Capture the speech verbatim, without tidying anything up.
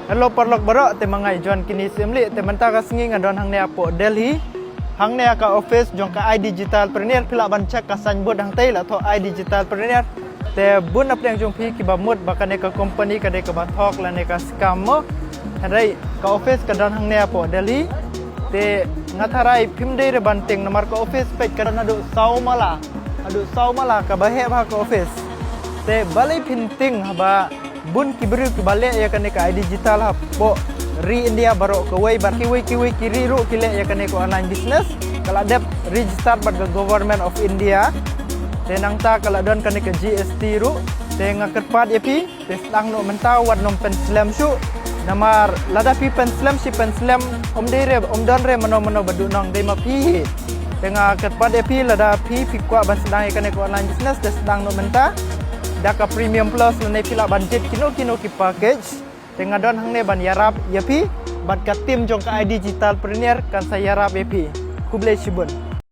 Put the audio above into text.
Hello paralok baroh, te ma nga i John Kini Syiemlieh, te mynta ka sngi nga don hangne hapoh Delhi. Hangne ha ka office jong ka iDigital Preneur, phi lah ban check ka signboard hangtei, la thoh iDigital Preneur. Te bun na pdeng jong phi kiba mut ba kane ka company ka dei kaba thok lane ka scam mo. Hynrei ka office ka don hangne hapoh Delhi. Te nga tharai phim dei re ban tieng namar ka office peit ka don haduh saw mala. Haduh saw mala kaba heh bha ka office. Te balei phin tieng haba bun ki briew kiba leh ïa kane ka iDigital hapoh ri India baroh kawei, bad kiwei kiwei ki ri ruh ki leh ïa kane ka online business. Ka la dep register bad ka Government of India. Te nangta ka la don kane ka G S T ruh. Te nga kyrpad ïa phi, te sdang noh mynta, wat nym pynslem shuh. Namar lada phi pynslem shi pynslem, ym dei re, ym don re mano mano ba duhnong, dei ma phi hi. Te nga kyrpad ïa phi, lada phi phi kwah ban sdang ïa kane ka online business, te sdang noh mynta da ka Premium Plus, lane phi lah ban jied kino kino ki package. Te nga don hangne ban ïarap ïa phi, bad ka team jong ka iDigital Preneur kan sa ïarap ïa phi. Khublei shibun.